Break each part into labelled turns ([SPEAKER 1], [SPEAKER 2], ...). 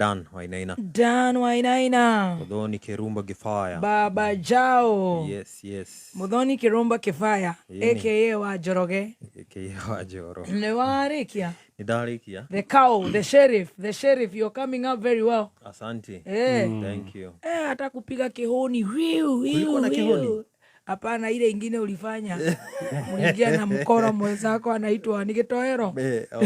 [SPEAKER 1] Dan Wainaina.
[SPEAKER 2] Dan Wainaina.
[SPEAKER 1] Muthoni Kirumba Gifaya.
[SPEAKER 2] Baba Jao.
[SPEAKER 1] Yes.
[SPEAKER 2] Muthoni Kirumba Kifaya.
[SPEAKER 1] Ĩni.
[SPEAKER 2] Aka wa Njoroge.
[SPEAKER 1] Aka wa Njoro.
[SPEAKER 2] Nĩ warĩkia?
[SPEAKER 1] Nĩ ndarĩkia.
[SPEAKER 2] The cow, the sheriff, the sheriff, you're coming up very well.
[SPEAKER 1] Asante.
[SPEAKER 2] Eh.
[SPEAKER 1] Thank you.
[SPEAKER 2] Eh, hata kupiga kihoni. Wiu, wiu,
[SPEAKER 1] Kulikuwa na kihoni?
[SPEAKER 2] Wiu. Hapana, ile ingine ulifanya. Mliingia na mkoro mwenzako anaitwa ni Gitoero.
[SPEAKER 1] Eh, oh.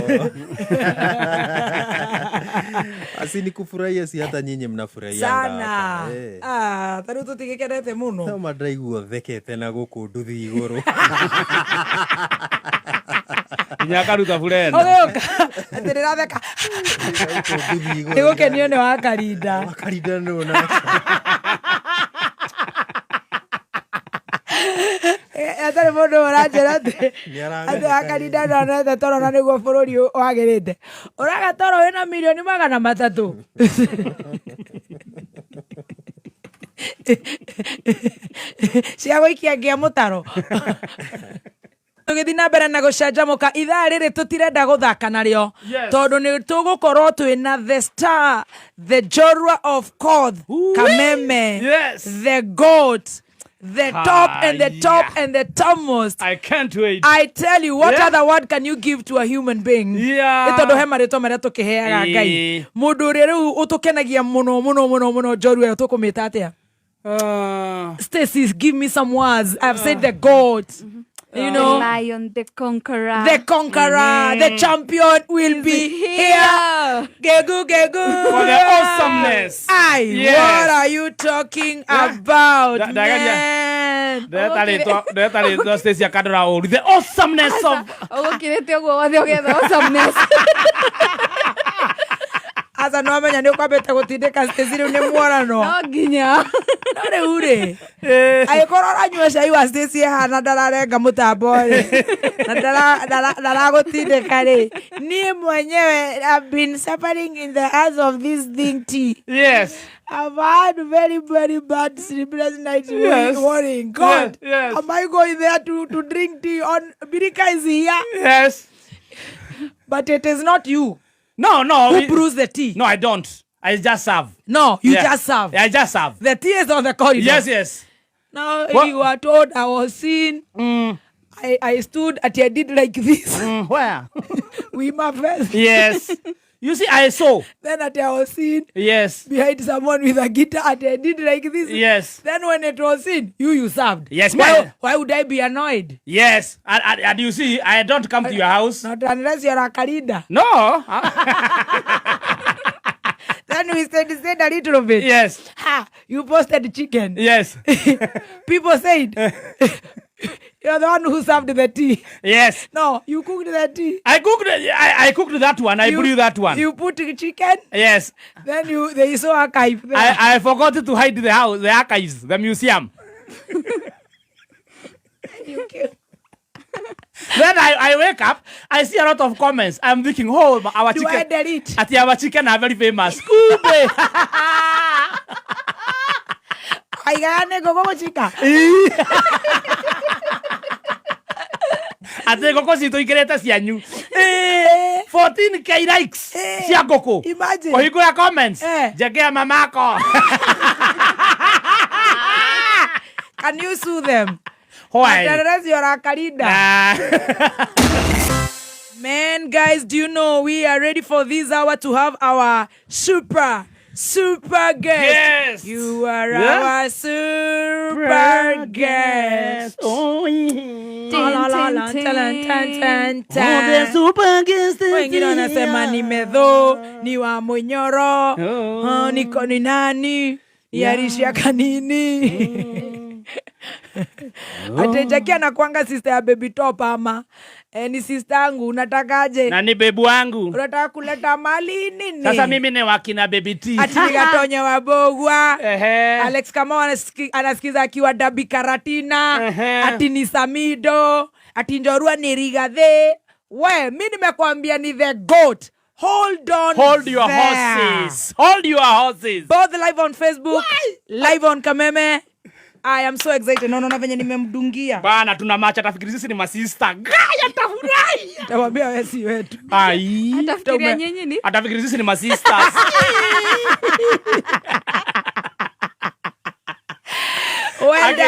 [SPEAKER 1] Asi ni kufurahia, si hata nyinyi mnafurahia.
[SPEAKER 2] Sana. Ah, ta rĩu tũtigĩkenete mũno.
[SPEAKER 1] No mandraigua thekete na gũkũ nduthi igũrũ.
[SPEAKER 3] Nginya akaruta burena.
[SPEAKER 2] Ũgĩũka atĩ ndĩratheka.
[SPEAKER 1] Gũkũ nduthi igũrũ.
[SPEAKER 2] Nĩ gũkenio nĩ wakarinda.
[SPEAKER 1] Wakarinda nũ na.
[SPEAKER 2] Atarĩ mũndũ ũranjĩra atĩ
[SPEAKER 1] Nĩaramenya
[SPEAKER 2] atĩ wakarinda ndonete toro na nĩguo bũrũri wagĩrĩte. Ũraga toro wĩna 300,000,000. Cia gũikia ngia mũtaro. Tũgĩthiĩ na mbere na gũcanjamũka ithaa rĩrĩ tũtirenda gũthaka narĩo.
[SPEAKER 3] Yes.
[SPEAKER 2] Tondũ nĩ tũgũkorwo twĩna the star, the Jorua of Koth, Kameme,
[SPEAKER 3] Yes.
[SPEAKER 2] the goat, the top and the top
[SPEAKER 3] Haya.
[SPEAKER 2] and the topmost.
[SPEAKER 3] I can't wait.
[SPEAKER 2] I tell you, what
[SPEAKER 3] Yeah.
[SPEAKER 2] other word can you give to a human being?
[SPEAKER 3] Yeah.
[SPEAKER 2] Nĩ tondũ he marĩtwa marĩa tũkĩheaga Ngai.
[SPEAKER 3] Ĩĩ.
[SPEAKER 2] Mũndũ ũrĩa rĩu ũtũkenagia mũno mũno mũno mũno njorua ĩyo tũkũmĩta atĩa? Stacy, give me some words. I've said the goat. You know,
[SPEAKER 4] The lion, the conqueror.
[SPEAKER 2] the conqueror, the champion will be here. Gegu, gegu.
[SPEAKER 3] For the awesomeness.
[SPEAKER 2] Aye,
[SPEAKER 3] Yes.
[SPEAKER 2] what are you talking about, man?
[SPEAKER 3] Ndeta rĩtwa Stacy akandora ũru. The awesomeness of
[SPEAKER 4] Ũgũkirĩte ũguo wothe ũgetha awesomeness.
[SPEAKER 2] Aca no amenya nĩ ũkwambĩte gũtindĩka Stacy rĩu nĩ muorano.
[SPEAKER 4] No nginya.
[SPEAKER 2] No rĩu rĩ, angĩkorwo ũranyua cai wa Stacy ĩhana ndararenga mũtambo rĩ, na ndaragũtindĩka rĩ, niĩ mwenyewe I've been suffering in the hands of this thing tea.
[SPEAKER 3] Yes.
[SPEAKER 2] I've had very, very bad sleepless nights
[SPEAKER 3] Yes.
[SPEAKER 2] worrying. God,
[SPEAKER 3] Yes, yes.
[SPEAKER 2] am I going there to drink tea on Birika is here?
[SPEAKER 3] Yes.
[SPEAKER 2] But it is not you
[SPEAKER 3] No.
[SPEAKER 2] who brews the tea.
[SPEAKER 3] No, I don't. I just serve.
[SPEAKER 2] No, you
[SPEAKER 3] Yeah.
[SPEAKER 2] just serve.
[SPEAKER 3] I just serve.
[SPEAKER 2] The tea is on the corridor.
[SPEAKER 3] Yes.
[SPEAKER 2] Now
[SPEAKER 3] What?
[SPEAKER 2] you are told I was seen. I stood at I did like this
[SPEAKER 3] Where?
[SPEAKER 2] with my face.
[SPEAKER 3] Yes. You see, I saw.
[SPEAKER 2] Then at I was seen
[SPEAKER 3] Yes.
[SPEAKER 2] behind someone with a guitar and I did like this.
[SPEAKER 3] Yes.
[SPEAKER 2] Then when it was seen, you served.
[SPEAKER 3] Yes,
[SPEAKER 2] Why,
[SPEAKER 3] ma'am.
[SPEAKER 2] why would I be annoyed?
[SPEAKER 3] Yes. And you see, I don't come to your house.
[SPEAKER 2] Not unless you're a Karinda.
[SPEAKER 3] No.
[SPEAKER 2] Then we said a little bit.
[SPEAKER 3] Yes.
[SPEAKER 2] Ha, you posted chicken.
[SPEAKER 3] Yes.
[SPEAKER 2] People said, you're the one who served the tea.
[SPEAKER 3] Yes.
[SPEAKER 2] No, you cooked the tea.
[SPEAKER 3] I cooked that one. I brew that one.
[SPEAKER 2] You put the chicken,
[SPEAKER 3] Yes.
[SPEAKER 2] then they saw archive there.
[SPEAKER 3] I forgot to hide the house, the archives, the museum.
[SPEAKER 2] You came.
[SPEAKER 3] Then I wake up, I see a lot of comments. I'm thinking, oh, our
[SPEAKER 2] Do I
[SPEAKER 3] chicken.
[SPEAKER 2] delete?
[SPEAKER 3] Ati our chicken are very famous. Kumbe.
[SPEAKER 2] Aigane gogo chika.
[SPEAKER 3] Ati ngũkũ citũ ikĩrĩte cianyu. 14K likes cia ngũkũ.
[SPEAKER 2] Imagine.
[SPEAKER 3] Kũhingũra comments. Njengea mamako.
[SPEAKER 2] Can you sue them?
[SPEAKER 3] Why?
[SPEAKER 2] Unless you're a Karinda. Man, guys, do you know we are ready for this hour to have our super, super guest.
[SPEAKER 3] Yes.
[SPEAKER 2] You are
[SPEAKER 3] Yeah.
[SPEAKER 2] our super guest.
[SPEAKER 3] Oh, yeah.
[SPEAKER 2] La, la, la,
[SPEAKER 4] Tin,
[SPEAKER 2] tan, tan, tan,
[SPEAKER 3] Oh, the
[SPEAKER 2] tan.
[SPEAKER 3] super guest is
[SPEAKER 2] Wengine wanasema
[SPEAKER 3] here.
[SPEAKER 2] ni medho, ni wa Munyoro,
[SPEAKER 3] Oh.
[SPEAKER 2] oh, niko ni nani, yarishia kanini. Ate Jackie anakuanga sister ya Baby Top ama ni sister yangu, unatakaje?
[SPEAKER 3] Na ni bebu wangu.
[SPEAKER 2] Unataka kuleta mali nini?
[SPEAKER 3] Sasa mimi ni wakina Baby T.
[SPEAKER 2] Ati nikatonya wabogwa.
[SPEAKER 3] Ehe.
[SPEAKER 2] Alex Kamau anasikiza akiwa Dabi Karatina.
[SPEAKER 3] Ehe.
[SPEAKER 2] Ati ni Samido, ati Njorua ni Rigathi. We, mi nimekwambia ni the goat. Hold on
[SPEAKER 3] Hold your
[SPEAKER 2] there.
[SPEAKER 3] horses. Hold your horses.
[SPEAKER 2] Both live on Facebook, live on Kameme. I am so excited. No, no, no, venye nimemdungia.
[SPEAKER 3] Bana, tuna macha, tafikiri sisi ni masista. Gaya, tafurahi.
[SPEAKER 2] Tawaambia wewe si wetu.
[SPEAKER 3] Ai.
[SPEAKER 4] Atafikiria nyinyi ni?
[SPEAKER 3] Atafikiri sisi ni masisters.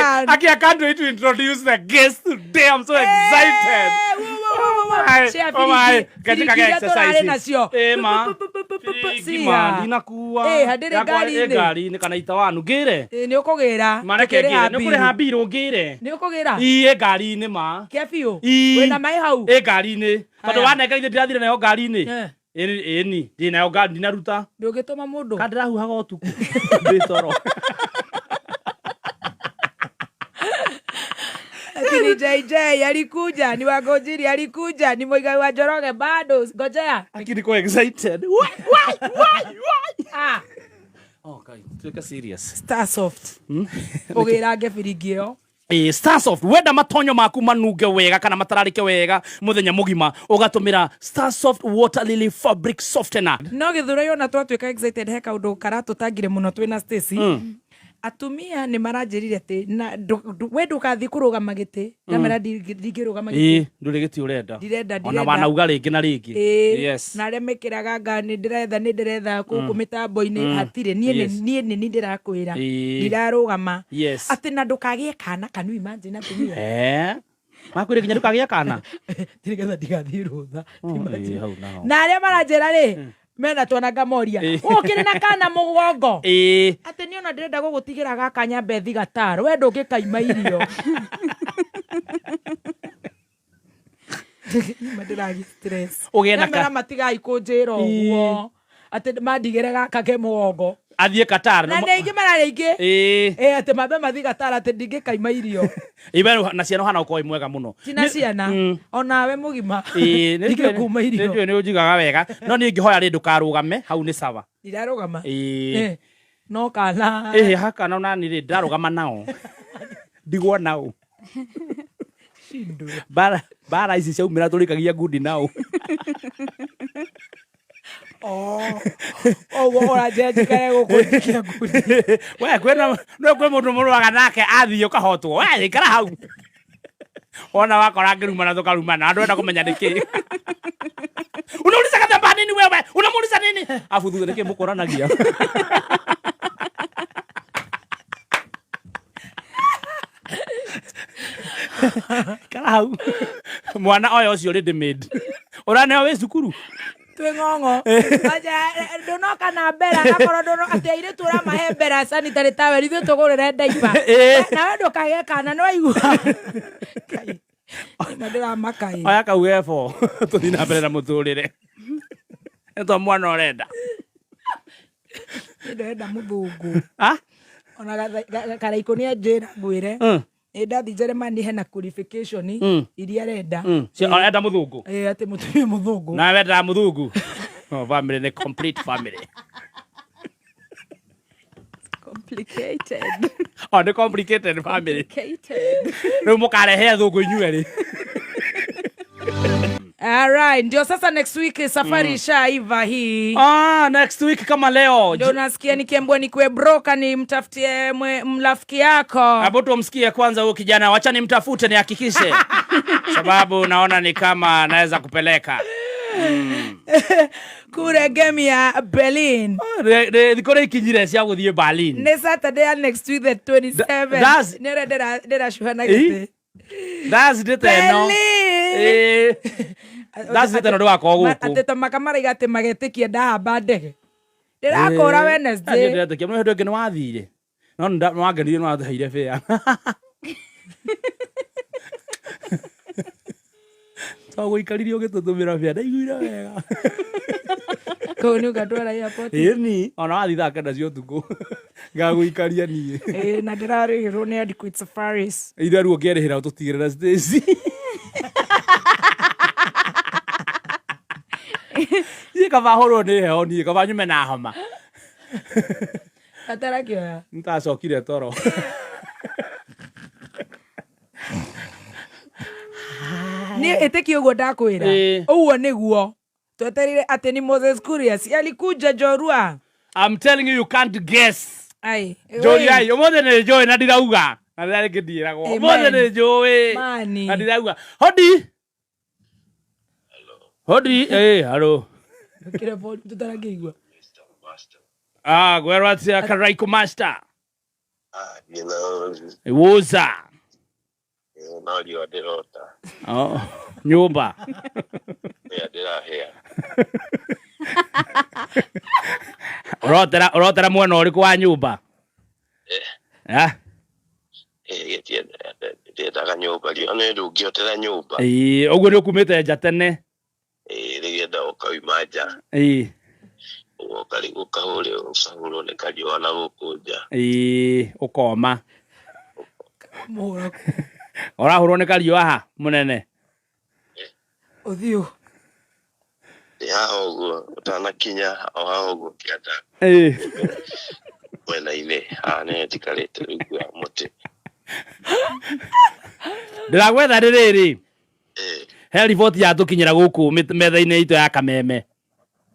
[SPEAKER 2] done.
[SPEAKER 3] Aki, I can't wait to introduce the guest today. I'm so excited.
[SPEAKER 2] Eh, wo, wo, wo, wo, wo.
[SPEAKER 3] My,
[SPEAKER 2] Share
[SPEAKER 3] oh my.
[SPEAKER 2] biringi-
[SPEAKER 3] Katika
[SPEAKER 2] biringi iria tũrarĩ
[SPEAKER 3] exercise.
[SPEAKER 2] nacio.
[SPEAKER 3] Eh, ma.
[SPEAKER 2] Pu, pu, pu, pu, pu, pu,
[SPEAKER 3] Biringi,
[SPEAKER 2] cia.
[SPEAKER 3] ma, ndinakua.
[SPEAKER 2] Eh, handĩrĩ
[SPEAKER 3] Yakwa ĩ
[SPEAKER 2] ngari-inĩ.
[SPEAKER 3] ngari-inĩ kana itawanu ngĩre.
[SPEAKER 2] Eh, nĩ ũkũgĩra
[SPEAKER 3] Mareke
[SPEAKER 2] Tũkĩrĩha
[SPEAKER 3] ngĩre. Nĩ ũkũrĩha
[SPEAKER 2] mbiru.
[SPEAKER 3] mbiru ngĩre.
[SPEAKER 2] Nĩ ũkũgĩra
[SPEAKER 3] Ii ĩ ngari-inĩ ma.
[SPEAKER 2] kĩa biũ
[SPEAKER 3] Ii.
[SPEAKER 2] wĩna maĩ hau
[SPEAKER 3] Ĩ ngari-inĩ. Tondũ
[SPEAKER 2] Haya.
[SPEAKER 3] wanengerire ndĩrathire nayo ngari-inĩ.
[SPEAKER 2] Eh.
[SPEAKER 3] Ĩni, ndĩ nayo ngari ndinaruta.
[SPEAKER 2] Ndũngĩtũma mũndũ
[SPEAKER 3] Ka ndĩrahuhaga ũtukũ. Ndĩ toro.
[SPEAKER 2] Ati ni JJ alikuja, ni Wangũnjiri alikuja, ni Muigai wa Njoroge bado ngojea.
[SPEAKER 3] Aki niko excited. Why, why, why, why?
[SPEAKER 2] Ah,
[SPEAKER 3] Oh, Ngai, tuĩke serious.
[SPEAKER 2] Starsoft. Ũgĩrange biringi ĩyo.
[SPEAKER 3] Ĩ, Starsoft wenda matonyo maku manunge wega kana matararĩke wega muthenya mugima ugatumira Starsoft Water Lily Fabric Softener.
[SPEAKER 2] No gĩthũrai ona twatuĩka excited he kaũndũ karatũtangire mũno twĩna Stacy. Atumia nĩ maranjĩrire atĩ na we ndũgathiĩ kũrũgama gĩtĩ ndamera ndingĩrũgama gĩtĩ
[SPEAKER 3] Ĩ, ndũrĩ gĩtĩ ũrenda.
[SPEAKER 2] Ndirenda,
[SPEAKER 3] Ona
[SPEAKER 2] ndirenda.
[SPEAKER 3] wanauga rĩngĩ na rĩngĩ.
[SPEAKER 2] Ĩĩ,
[SPEAKER 3] Yes.
[SPEAKER 2] na arĩa mekĩraga nga nĩ ndĩretha nĩ ndĩretha gũkũ mĩtambo-inĩ hatirĩ niĩ
[SPEAKER 3] Yes.
[SPEAKER 2] niĩ nĩ niĩ ndĩrakwĩra
[SPEAKER 3] Ĩĩ.
[SPEAKER 2] ndirarũgama
[SPEAKER 3] Yes.
[SPEAKER 2] atĩ na ndũkagĩe kana can you imagine atumia
[SPEAKER 3] Eh. Makwĩrĩ nginya ndũkagĩa kana.
[SPEAKER 2] nĩgetha ndigathiĩ rũtha
[SPEAKER 3] Ĩ, hau naho.
[SPEAKER 2] na arĩa maranjĩra rĩ mena twana ngamoria
[SPEAKER 3] Ĩĩ.
[SPEAKER 2] ũkĩrĩ na kana mũgongo
[SPEAKER 3] Ĩ.
[SPEAKER 2] atĩ niĩ ona ndĩrenda gũgũtigĩra gaka nyambe thigataro we ndũngĩkaima irio Nĩma ndĩragĩ stress.
[SPEAKER 3] Ũgĩe na
[SPEAKER 2] Ndamera
[SPEAKER 3] ka-
[SPEAKER 2] matigai kũnjĩra ũguo atĩ mandigĩre gaka ke mũgongo
[SPEAKER 3] Athiĩ Qatar.
[SPEAKER 2] na nĩ aingĩ mararĩ aingĩ
[SPEAKER 3] Ĩ.
[SPEAKER 2] Ĩ, atĩ mambe mathiĩ Qatar atĩ ndingĩkaima irio
[SPEAKER 3] Ĩ, we na ciana ũhana gũkorwo wĩ mwega mũno.
[SPEAKER 2] tina ciana onawe mũgima
[SPEAKER 3] Ĩ, nĩ
[SPEAKER 2] ndingĩkuma irio
[SPEAKER 3] nĩ nĩ ũnjigaga wega no niĩ ngĩhoya rĩ ndũkarũgame hau nĩ sawa.
[SPEAKER 2] ndirarũgama
[SPEAKER 3] Ĩ.
[SPEAKER 2] Eh, no kana
[SPEAKER 3] Ĩhĩ haka na nani rĩ ndarũgama nao ndigwo nao
[SPEAKER 2] shindwe
[SPEAKER 3] bara bara ici ciaumĩra tũrĩkagia ngundi nao
[SPEAKER 2] ũguo ũranjĩra njikare gũkũ njikia ngundi
[SPEAKER 3] we kwĩna no kwĩ mũndũ mũrũaga nake athiĩ ũkahotwo we ikara hau wona wakora ngĩrumana tũkarumana andũ enda kũmenya nĩkĩ unauliza kathamba nini wewe unamuuliza nini afu thutha nĩkĩ mũkoranagia ikara hau mwana oya ũcio ready made ũraneo wĩ cukuru
[SPEAKER 2] twĩ ng'ong'o Anja, ndũnoka na mbera akorwo ndũno atĩ airĩtu ũramahe mbera sanitary towel ithuĩ tũgũrĩre ndaipa
[SPEAKER 3] Ĩ.
[SPEAKER 2] nawe ndũkagĩe kana nĩ waigua Ngai, nĩma ndĩramaka ĩ
[SPEAKER 3] oya kau gebo tũthiĩ na mbere na mũtũrĩre nĩ to mwana ũrenda
[SPEAKER 2] Niĩ ndĩrenda mũthũngũ
[SPEAKER 3] Ah?
[SPEAKER 2] ona karaikũ nĩ anjĩra ngwĩre
[SPEAKER 3] Mm.
[SPEAKER 2] ĩ ndathi Jeremani hena qualification iria arenda
[SPEAKER 3] Enda mũthũngũ
[SPEAKER 2] Ĩ, atĩ mũtumia mũthũngũ
[SPEAKER 3] nawe wendaga mũthũngũ Oh, family nĩ complete family
[SPEAKER 4] Complicated.
[SPEAKER 3] oh, nĩ complicated family
[SPEAKER 4] Complicated.
[SPEAKER 3] rĩu mũkarehe athũngũ inyuerĩ
[SPEAKER 2] Alright, ndio sasa next week safari ishaiva hii
[SPEAKER 3] ah, next week kama leo
[SPEAKER 2] ndio nasikia nikiambiwa nikuwe broka nimtafutie mrafiki yako
[SPEAKER 3] Hebu tumsikie kwanza huyu kijana, wacha nimtafute nihakikishe, sababu naona ni kama anaweza kupeleka
[SPEAKER 2] kure game ya Berlin
[SPEAKER 3] thikå rä ikinyire cia gå thiä Berlin.
[SPEAKER 2] nĩ Saturday ya next week the 27 nĩ ũrĩa ndĩracuha na gĩtĩ
[SPEAKER 3] Thursday ta ĩno
[SPEAKER 2] Berlin
[SPEAKER 3] Ĩĩ. Thursday ta ĩno ndĩgakorwo gũkũ
[SPEAKER 2] atĩ tamaka maraiga atĩ magetĩkia ndahamba ndege ndĩrakũra Wednesday
[SPEAKER 3] ndĩretĩkia mũno hĩndĩ ĩngĩ nĩ wathire no nĩ wangenirie nĩ watũheire bĩa twagũikarire ũgĩtũtũmĩra bĩa ndaiguire wega
[SPEAKER 2] kũu nĩ ũgatwara airport
[SPEAKER 3] ĩni ona wathi thaa kenda cia ũtukũ ngagũikaria niĩ
[SPEAKER 2] Ĩĩ, na ndĩrarĩhĩrwo nĩ Adequate Safaris
[SPEAKER 3] ira rĩu ũngĩerĩhĩra ũtũtigĩre na Stacy niĩ kaba hũrwo nĩ heho niĩ kaba nyume na homa
[SPEAKER 2] atarakĩoya
[SPEAKER 3] nĩtacokire toro
[SPEAKER 2] niĩ ĩtĩkia ũguo ndakwĩra
[SPEAKER 3] Ĩĩ.
[SPEAKER 2] ũguo nĩguo twetereire atĩ ni Moses Kuria si alikuja Jorua
[SPEAKER 3] I'm telling you you can't guess
[SPEAKER 2] ai
[SPEAKER 3] njũri ai ũmũthĩ nĩ njũĩ na ndirauga na rĩrĩa rĩngĩ ndiĩragwo
[SPEAKER 2] Amen.
[SPEAKER 3] ũmũthĩ nĩ njũĩ
[SPEAKER 2] Mani.
[SPEAKER 3] na ndirauga hodi hodi ĩ haro
[SPEAKER 2] Kire phone tutarakĩigua
[SPEAKER 3] ah gwerwo atĩa Karaiko master
[SPEAKER 5] Ah, you know,
[SPEAKER 3] Woza.
[SPEAKER 5] No riũa ndĩrota.
[SPEAKER 3] Oh, nyũmba.
[SPEAKER 5] Ĩa ndĩrahĩa.
[SPEAKER 3] Ũrotera ũrotera mwena ũrĩkũ wa nyũmba? Eh?
[SPEAKER 5] Eh, ndiendaga nyũmba riũa nĩ ndũngĩotera nyũmba.
[SPEAKER 3] Ĩĩ, ũguo nĩ ũkumĩte nja tene.
[SPEAKER 5] Ĩĩ, rĩgĩenda ũkauma nja.
[SPEAKER 3] Ĩĩ.
[SPEAKER 5] Ũgoka rĩu ũkahũrwo nĩ kariũa na gũkũ nja.
[SPEAKER 3] Ĩĩ, ũkoma.
[SPEAKER 2] Mũhũra
[SPEAKER 3] Ũrahũrwo nĩ kariũa ha mũnene?
[SPEAKER 2] ũthiũ.
[SPEAKER 5] Ndĩ haha ũguo ũtanakinya o haha ũguo kĩanda
[SPEAKER 3] Ĩĩ.
[SPEAKER 5] mwena-inĩ haha nĩho njikarĩte rungu wa mũtĩ.
[SPEAKER 3] Ndĩragwetha rĩrĩrĩ.
[SPEAKER 5] Ĩĩ.
[SPEAKER 3] He riboti yatũkinyĩra gũkũ metha-inĩ itũ ya kameme.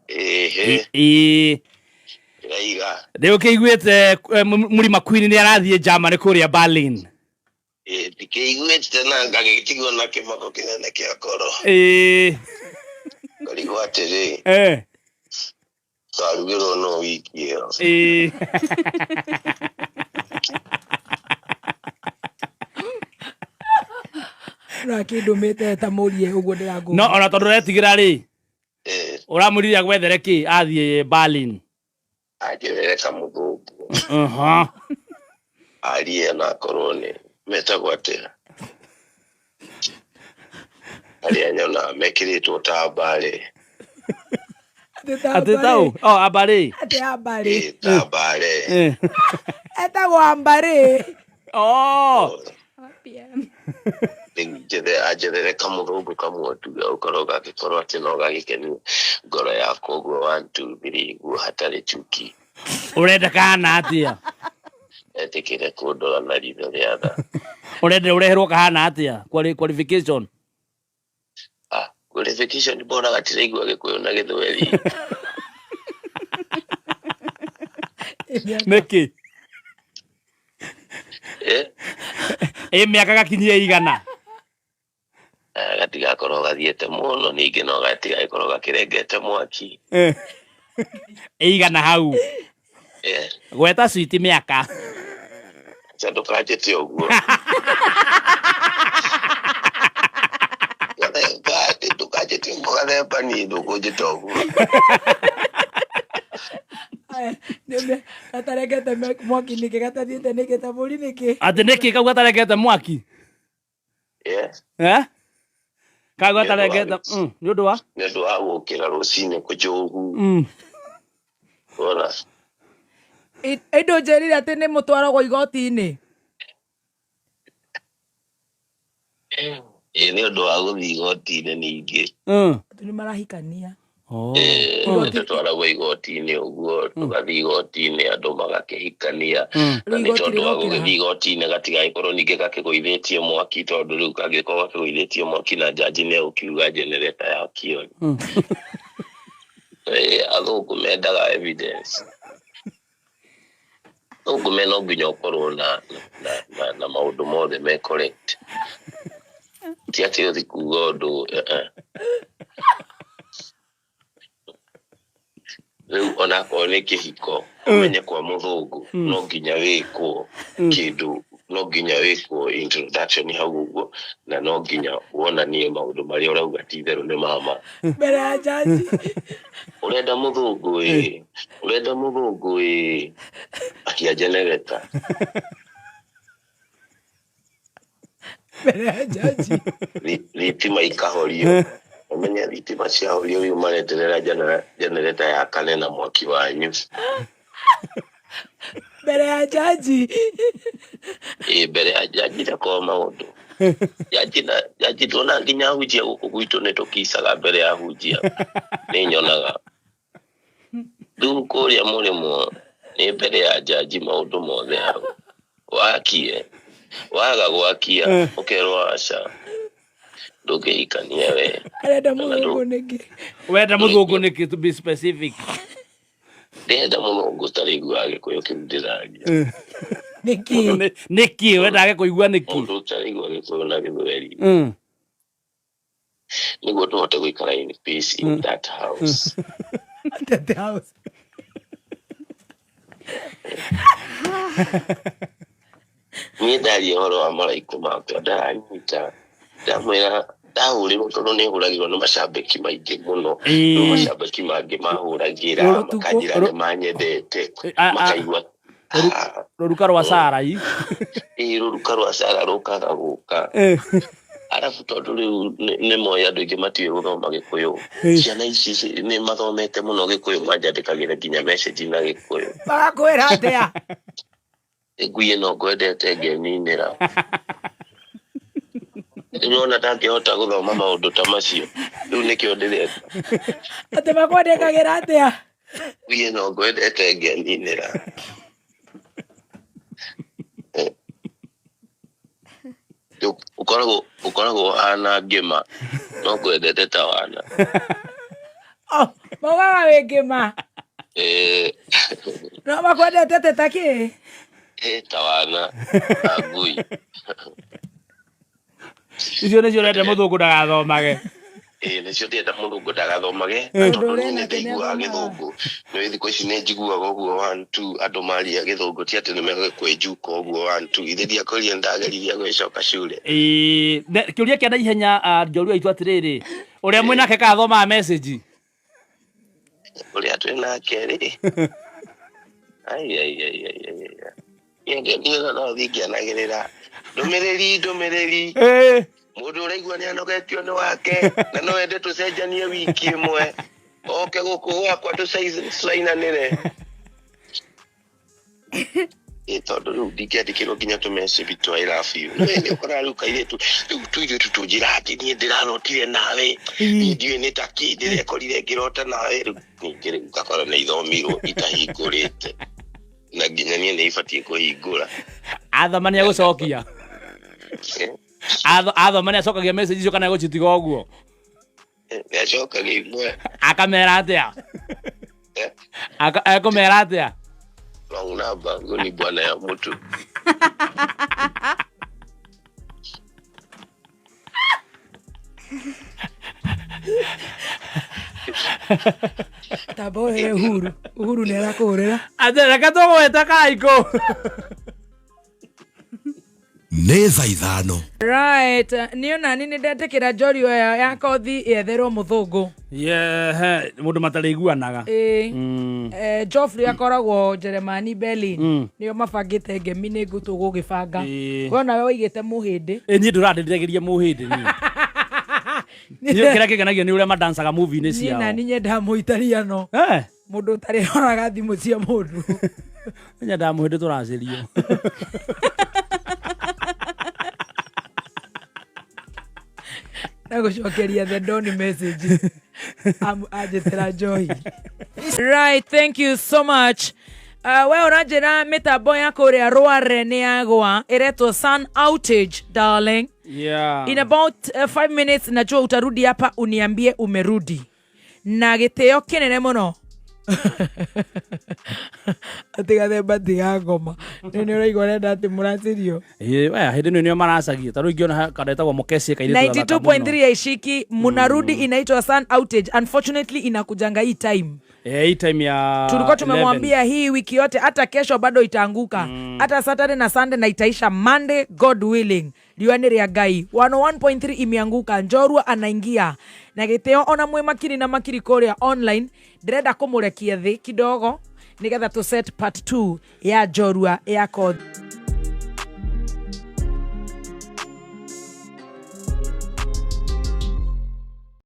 [SPEAKER 5] Ĩhĩ,
[SPEAKER 3] Ĩĩ.
[SPEAKER 5] ndĩraiga.
[SPEAKER 3] Nĩ ũkĩiguĩte Mũrima Queen nĩ arathiĩ Germany kũrĩa Berlin.
[SPEAKER 5] Ĩĩ, ndikĩiguĩte na ngagĩtigwo na kĩmako kĩnene kĩa ngoro.
[SPEAKER 3] Ĩĩ.
[SPEAKER 5] Ngarigwo atĩrĩ,
[SPEAKER 3] Eh.
[SPEAKER 5] twarugĩrwo no wiki ĩyo.
[SPEAKER 3] Ĩĩ.
[SPEAKER 2] Ũrakĩndũmĩte ta mũrie ũguo ndĩrakũria.
[SPEAKER 3] No ona tondũ ũretigĩra rĩ,
[SPEAKER 5] Ĩĩ,
[SPEAKER 3] ũramwĩrire agwethere kĩ athiĩ Berlin.
[SPEAKER 5] anjĩrĩre kamũthũngũ.
[SPEAKER 3] Aha.
[SPEAKER 5] Arie na akorwo nĩ metagwo atĩa arĩa nyonaga mekĩrĩtwo ta mbarĩ.
[SPEAKER 3] Atĩ taũ? Oh, ambarĩ.
[SPEAKER 2] Atĩ ambarĩ.
[SPEAKER 5] Ĩĩ, ta mbarĩ.
[SPEAKER 3] Eh.
[SPEAKER 2] Etagwo ambarĩ.
[SPEAKER 3] Oh.
[SPEAKER 4] PM.
[SPEAKER 5] Rĩu njethe anjethere kamũthũngũ kamwe tu gagũkorwo gagĩkorwo atĩ no gagĩkenie ngoro yakwa ũguo one two three guo hatarĩ chuki.
[SPEAKER 3] Ũrenda kahana atĩa?
[SPEAKER 5] Etĩkĩre kũndora na ritho rĩa tha.
[SPEAKER 3] Ũrenda ũreherwo kahana atĩa? Qualification.
[SPEAKER 5] Ah, qualification mbona gatiraigua Gĩkũyũ na Gĩthweri.
[SPEAKER 3] Nĩkĩ?
[SPEAKER 5] Eh,
[SPEAKER 3] Ĩ mĩaka gakinyie igana.
[SPEAKER 5] ah, gatigakorwo gathiĩte mũno ningĩ no gatigagĩkorwo gakĩrengete mwaki.
[SPEAKER 3] Ĩ igana hau.
[SPEAKER 5] Eh,
[SPEAKER 3] Gweta switi mĩaka.
[SPEAKER 5] acha ndũkanjĩte ũguo. Gathemba, ndũkanjĩte ũguo gathemba niĩ ndũkũnjĩta ũguo.
[SPEAKER 2] Gatarengete mwaki nĩkĩ gatathiĩte nĩkĩ ta mũri nĩkĩ?
[SPEAKER 3] Atĩ nĩkĩ kau gatarengete mwaki?
[SPEAKER 5] Eh,
[SPEAKER 3] Eh? Kau
[SPEAKER 5] Nĩ ũndũ wa
[SPEAKER 3] gatarengete nĩ ũndũ wa?
[SPEAKER 5] nĩ ũndũ wa gũkĩra rũcinĩ kũnjũgu. Wona?
[SPEAKER 2] Ĩndũ njĩrire atĩ nĩ mũtwaragwo igoti-inĩ.
[SPEAKER 5] Ĩĩ, nĩ ũndũ wa gũthiĩ igoti-inĩ ningĩ.
[SPEAKER 2] Andũ nĩ marahikania.
[SPEAKER 3] Oh.
[SPEAKER 5] Ĩĩ,
[SPEAKER 2] Igoti-
[SPEAKER 5] tũtwaragwo igoti-inĩ ũguo, tũgathiĩ igoti-inĩ andũ magakĩhikania. Na
[SPEAKER 2] Rĩu
[SPEAKER 5] nĩ
[SPEAKER 2] igoti
[SPEAKER 5] tondũ wa
[SPEAKER 2] rĩrokĩra
[SPEAKER 5] gũgĩthiĩ
[SPEAKER 2] ha?
[SPEAKER 5] igoti-inĩ gatigagĩkorwo ningĩ gakĩgũithĩtie mwaki tondũ rĩu kangĩkorwo gakĩgũithĩtie mwaki na njanji nĩ egũkiuga generator yakio. Ĩĩ, athũngũ mendaga evidence. Athũngũ me no nginya ũkorwo na maũndũ mothe me correct. Ti atĩ ũthiĩ kuga ũndũ eh, eh. Rĩu onakorwo nĩ kĩhiko ũmenye kwa mũthũngũ no nginya wĩkwo kĩndũ, no nginya wĩkwo introduction hau ũguo, na no nginya wonanie maũndũ marĩa ũrauga ti itherũ nĩ mama.
[SPEAKER 2] Mbere ya jaji.
[SPEAKER 5] Ũrenda mũthũngũ ĩ, ũrenda mũthũngũ ĩ, akia generator.
[SPEAKER 2] Mbere ya jaji.
[SPEAKER 5] Thitima ikahorio. Ũmenye thitima ciahorio rĩu mareterera generator yakane na mwaki wanyu.
[SPEAKER 2] Mbere ya jaji.
[SPEAKER 5] Ĩ, mbere ya jaji ndakorwo maũndũ. Jaji na jaji tuona nginya hunjia gũkũ gwitũ nĩ tũkicaga mbere ya hunjia. Nĩ nyonaga. Rĩu kũrĩa mũrĩmo nĩ mbere ya jaji maũndũ mothe hau. Wakie, waga gwakia, ũkerwo aca. Ndũngĩhikania we.
[SPEAKER 2] Arenda mũthũngũ nĩkĩ?
[SPEAKER 3] Wenda mũthũngũ nĩkĩ to be specific?
[SPEAKER 5] Ndĩrenda mũthũngũ ũtaraiguaga Gĩkũyũ kĩu ndĩraria.
[SPEAKER 2] Nĩkĩ?
[SPEAKER 3] Nĩkĩ wendage kũigua nĩkĩ?
[SPEAKER 5] Mũndũ ũtaraigua Gĩkũyũ na Gĩthweri. Nĩguo tũhote gũikara in peace in that house.
[SPEAKER 2] That house.
[SPEAKER 5] Niĩ ndaria ũhoro wa maraiko makwa ndaranyita ndamwĩra ndahũrĩrwo tondũ nĩ hũragĩrwo nĩ macambĩki maingĩ mũno. Rĩu macambĩki mangĩ mahũragĩra makanjĩra nĩ manyendete makaigua
[SPEAKER 3] Rũruka rwa Sara i.
[SPEAKER 5] Ĩ, rũruka rwa Sara rũkaga gũka. Arabu tondũ rĩu nĩ moĩ andũ aingĩ matiũĩ gũthoma Gĩkũyũ, ciana ici nĩ mathomete mũno Gĩkũyũ, manjandĩkagĩra nginya message na Gĩkũyũ.
[SPEAKER 2] Magakwĩra atĩa?
[SPEAKER 5] Ngui ĩno ngwendete ngeninĩra. Nĩwona ndangĩhota gũthoma maũndũ ta macio, rĩu nĩkĩo ndĩreka.
[SPEAKER 2] Atĩ makwandĩkagĩra atĩa?
[SPEAKER 5] Ngui ĩno ngwendete ngeninĩra. Ũkoragwo ũhana ngĩma no ngwendete ta wana.
[SPEAKER 2] Oh, maugaga wĩ ngĩma. No makwendete ta kĩ?
[SPEAKER 5] Ta wana na ngui.
[SPEAKER 3] Icio nĩcio ũrenda mũthũngũ ndagathomage.
[SPEAKER 5] Nĩcio ndĩrenda mũthũngũ ndagathomage, na tondũ niĩ nĩ ndaiguaga gĩthũngũ, nĩ thikũ ici nĩ njiguaga ũguo 1 2 andũ maria gĩthũngũ ti atĩ nĩ megũkwĩnjuka ũguo 1 2 ithe ndiakorire ndageririe gũgĩcoka cure.
[SPEAKER 3] Kĩũria kĩa naihenya, njorua itũ atĩrĩrĩ, ũrĩa mwĩnake kathomaga message?
[SPEAKER 5] Ũrĩa twĩ nake rĩ? Ai, ai, ai, ai, ai, ai. Niĩ no thiĩ ngĩanagĩrĩra ndũmĩrĩri, ndũmĩrĩri. Mũndũ ũraigua nĩ anogetio nĩ wake na no ende tũcenjanie wiki ĩmwe oke gũkũ gwakwa tũcainanĩre. Tondũ rĩu ndingĩandĩkĩrwo nginya tũmessage twa I love you. Nĩ nĩ ũkoraga rĩu kairĩtu, rĩu tũirĩtu tũnjĩra atĩ niĩ ndĩrarotire nawe, niĩ ndiũĩ nĩ ta kĩ ndĩrekorire ngĩrota nawe. Rĩu ningĩ rĩu ngakora nĩ ithomirwo itahingũrĩte na nginya niĩ nĩ ibatiĩ kũhingũra.
[SPEAKER 3] Athoma nĩ egũcokia. Athoma nĩ acokagia message icio kana egũcitiga ũguo?
[SPEAKER 5] Nĩ acokagia imwe.
[SPEAKER 3] Akamera atĩa? Ekũmera atĩa?
[SPEAKER 5] Wrong number, huyo ni bwana ya mtu.
[SPEAKER 2] Tamba ũhere Uhuru. Uhuru nĩ arakũhũrĩra.
[SPEAKER 3] Atĩ reke tũgwĩte Kaikũ.
[SPEAKER 6] Nĩ thaa ithano.
[SPEAKER 2] Right, niĩ ona niĩ nĩ ndetĩkĩra njorua ĩyo ya kothi yetherwo mũthũngũ.
[SPEAKER 3] Yehe, mũndũ matarĩiguanaga.
[SPEAKER 2] Geoffrey akoragwo Jeremani Berlin. Nĩo mabangĩte ngemi nĩ ngũtũ gũgĩbanga. We onawe waigĩte mũhĩndĩ.
[SPEAKER 3] Niĩ ndũrandĩrĩria mũhĩndĩ niĩ. Niĩ kĩrĩa kĩngenagia nĩ ũrĩa madancaga movie-inĩ
[SPEAKER 2] Niĩ
[SPEAKER 3] ciao.
[SPEAKER 2] nani nyendaga mũitariano. Mũndũ ũtarĩroraga thimũ cia mũndũ.
[SPEAKER 3] Nyendaga mũhĩndĩ tũracĩrio.
[SPEAKER 2] Na gũcokeria the Don message. Anjĩtĩra njohi. Right, thank you so much. We ũranjĩra mĩtambo ya kũrĩa Rware nĩ yagwa, ĩretwo sun outage, darling. In about 5 minutes najua utarudi hapa uniambie umerudi. Na gĩtĩo kĩnene mũno. Atĩ gathemba tiga ngoma. Nĩ nĩ ũraigua ũrenda atĩ mũracĩrio.
[SPEAKER 3] Ĩĩ, we, hĩndĩ ĩno nĩo maracagia. Ta rĩu ingĩona kandetagwo Mũkeci kairĩtu gathaka mũno.
[SPEAKER 2] 92.3 ya Ishiki, munarudi inaitwa sun outage. Unfortunately inakujanga hii time.
[SPEAKER 3] Hii time ya
[SPEAKER 2] Tulikuwa tumemwambia hii wiki yote hata kesho bado itaanguka. Hata Saturday na Sunday na itaisha Monday God willing. Riũa nĩ rĩa Ngai. 101.3 imeanguka, Njorua anaingia. Na gĩtĩo ona mwĩ makiri na makiri kũrĩa online, ndĩrenda kũmũrekia thĩ kidogo nĩgetha tũ set part 2 ya Njorua ya kothi.